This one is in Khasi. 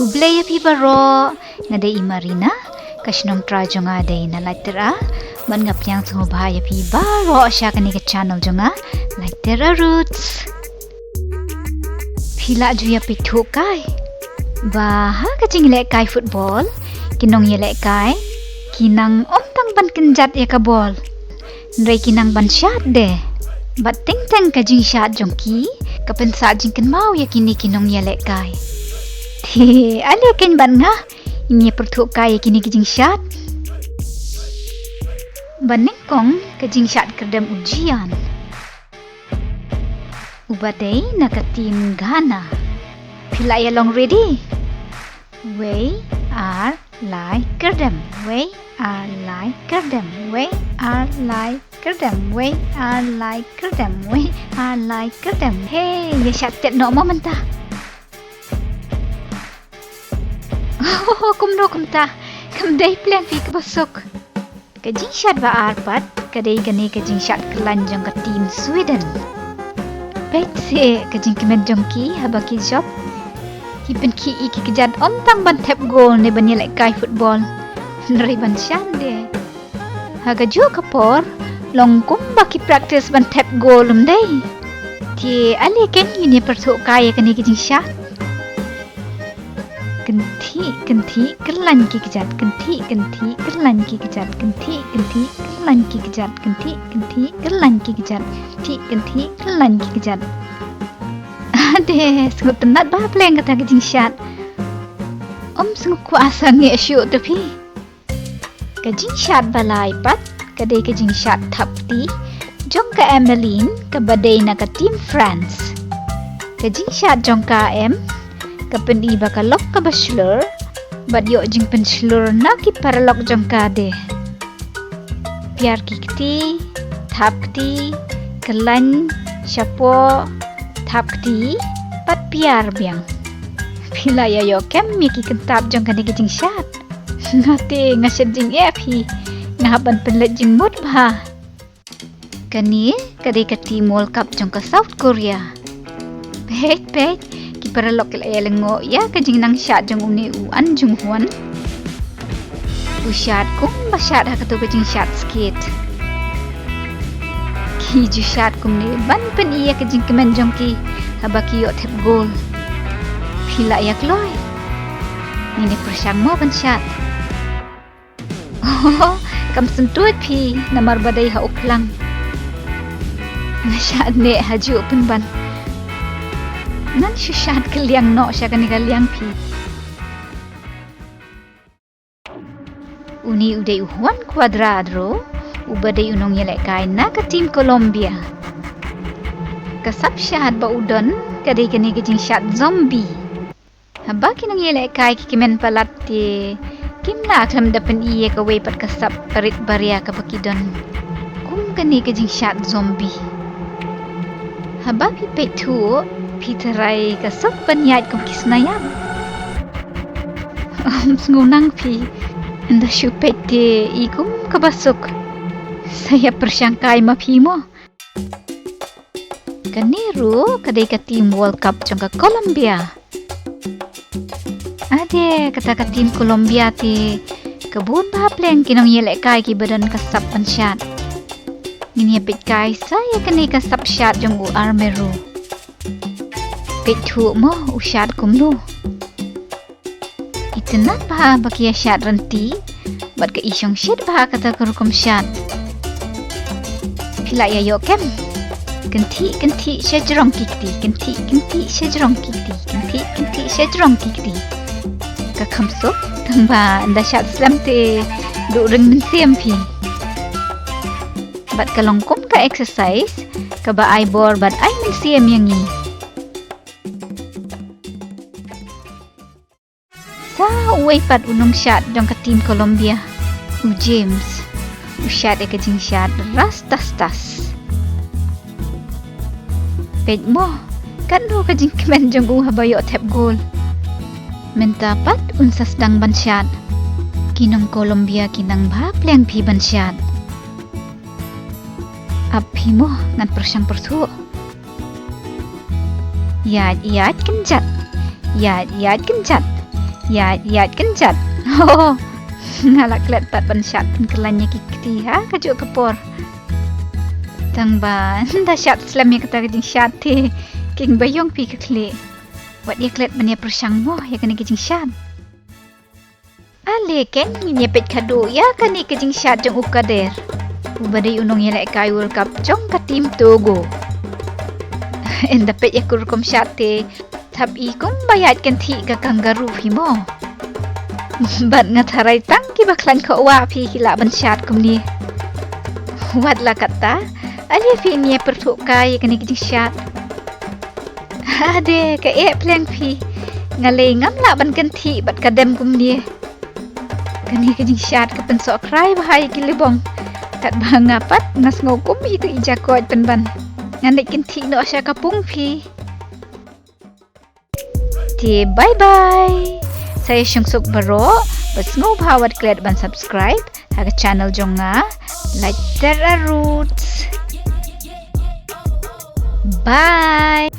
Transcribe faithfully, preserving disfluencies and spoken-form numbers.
Khublei ïa phi baroh, nga dei i Marina, ka shnong trai jong nga dei na Laitera, bad nga pdiang sngewbha ïa phi baroh sha kane ka channel jong nga, Laitera Roots. Phi lah ju ïa peit thuh kai ba ha ka jingïalehkai football, ki nongïalehkai ki nang ym tang ban kynjat ïa ka ball, hynrei ki nang ban shad de. Bad teng teng ka jingshad jong ki ka pynsah jingkynmaw ïa kine ki nongïalehkai. Te ale keiñ bad nga ngin ïa pyrthuh kai ïa kine ki jingshad. Ba nyngkong ka jingshad kyrdem u Jian, uba dei na ka team Ghana. Phi lah ïa long ready? Wei ar lai kyrdem, wei ar lai kyrdem, wei ar lai kyrdem, wei ar lai kyrdem, wei ar lai kyrdem. Hey, ïa shad tet noh mo mynta. Oh, kumno kumta? Kam dei pleng phi kaba suk. Ka jingshad ba ar pat ka dei kane ka jingshad kyllain jong ka team Sweden. Peit seh ka jingkmen jong ki haba ki jop. Ki pynkhih ïa ki kjat ym tang ban thep gol ne ban ïalehkai football, hynrei ban shad de. Ha kajuh ka por long kumba ki practice ban thep gol ym dei. Te ale keiñ ngin ïa pyrthuh kai ïa kane ka jingshad. Kynthih kynthih kyllain ki kjat, kynthih kynthih kyllain ki kjat, kynthih kynthih kyllain ki kjat, kynthih kynthih kyllain ki kjat, kynthih kynthih kyllain ki kjat. Ade, sngewtynnat ba pleng kata ka jingshad. Ym sngewkwah sangeh shuh te phi. Ka jingshad ba lai pat ka dei ka jingshad thapkti jong ka Emeline kaba dei na ka team France. Ka jingshad jong ka em ka pyni ba ka lok kaba shlur bad ïoh jingpynshlur na ki paralok jong ka de. Piar ki kti, thapkti, kyllain, shapoh, thapkti bad piar biang. Phi lah ïa ïoh kem ïa ki kyntap jong kane ka jingshad. Nga te nga shet jingeh phi. Nga hap ban pynleit jingmut bha. Kane ka dei ka team World Cup jong ka South Korea. Peit peit, ki paralok ki la ïa lyngngoh ïa ka jingnang shad jong une u An Jung Hwan. U shad kumba shad ha kato ka jingshad skate. Ki ju shad kumne ban pyni ïa ka jingkmen jong ki haba ki ïoh thep gol. Phi lah ïa kloi. Ngin ïa pyrshang mo ban shad. Oh, kam syntuid phi namar ba dei ha u phlang. Nga shad neh ha juh pynban. Ngan shu shad kylliang noh sha kane ka liang phi. Une u dei u Juan Cuadrado, uba dei u nongïalehkai na ka team Colombia. Ka sap shad ba u don ka dei kane ka jingshad zombie. Haba ki nongïalehkai ki kmen palat te kim lah khlem da pyni ïa kawei pat ka sap barit baria kaba ki don. Kum kane ka jingshad zombie. Haba phi peit thuh phi tharai ka suk ban ïaid kum ki snaiap. Ym sngew nang phi. Ynda shu peit te i kum kaba suk. Sa ïa pyrshang kai ma phi mo. Kane ruh ka dei ka team World Cup jong ka Colombia. Ade, kata ka team Colombia te ka bun bha pleng ki nongïalehkai kiba don ka sap ban shad. Ngin ïa peit kai sa ïa kane ka sap shad jong u Armero. Peit thuh mo u shad kumno. Itynnat bha ba ki ïa shad rynti bad ka i shongshit bha kata ka rukom shad. Phi lah ïa ïoh kem. Kynthih kynthih sha jrong ki kti, kynthih kynthih sha jrong ki kti, kynthih kynthih sha jrong ki kti. Ka kham suk tang ba ynda shad slem te duh ring mynsiem phi. Bad ka long kum ka exercise kaba ai bor bad ai mynsiem ïa ngi. Sa uwei pat u nongshad jong ka team Colombia, u James, u shad ïa ka jingshad ras tas tas. Peit mo, katno ka jingkmen jong u haba ïoh thep gol. Mynta pat un sa sdang ban shad. Ki nong Colombia ki nang bha pleng phi ban shad. Ap phi mo, ngan pyrshang pyrthuh. Ïaid ïaid kynjat. Ïaid ïaid kynjat. Ïaid ïaid kynjat. Nga la klet pat ban shad pynkylla ïa ki kti ha kajuh ka por. Tang ba da shad slem ïa kata ka jingshad te, king ba ïong phi ka khlieh. Wat ïa klet ban ïa pyrshang mo ïa kane ka jingshad. Ale ken, ngin ïa peit khadduh ïa kane ka jingshad jong u Kader, uba dei u nongïalehkai World Cup jong ka team Togo. Ynda peit ïa ka rukom shad te, thap i kumba ïaid kynthih ka kangaroo hi mo. Bad nga tharai tang kiba khlaiñ khohwah phi ki lah ban shad kumne. Wat la katta, ale phi ngin ïa pyrthuh kai ïa kane ka jingshad. Hade, ka eh pleng phi. Nga lei ngam lah ban kynthih bad ka dem kumne. Kane ka jingshad ka pynsohkhrai bha ïa ki lybong. Katba nga pat nga sngew kum itu i jakoit pynban. Ngan leit kynthih noh sha ka pung phi. Te bye bye. Sa ïa shong suk baroh, ba sngewbha wat klet ban subscribe ha ka channel jong nga, Lighter Roots. Bye.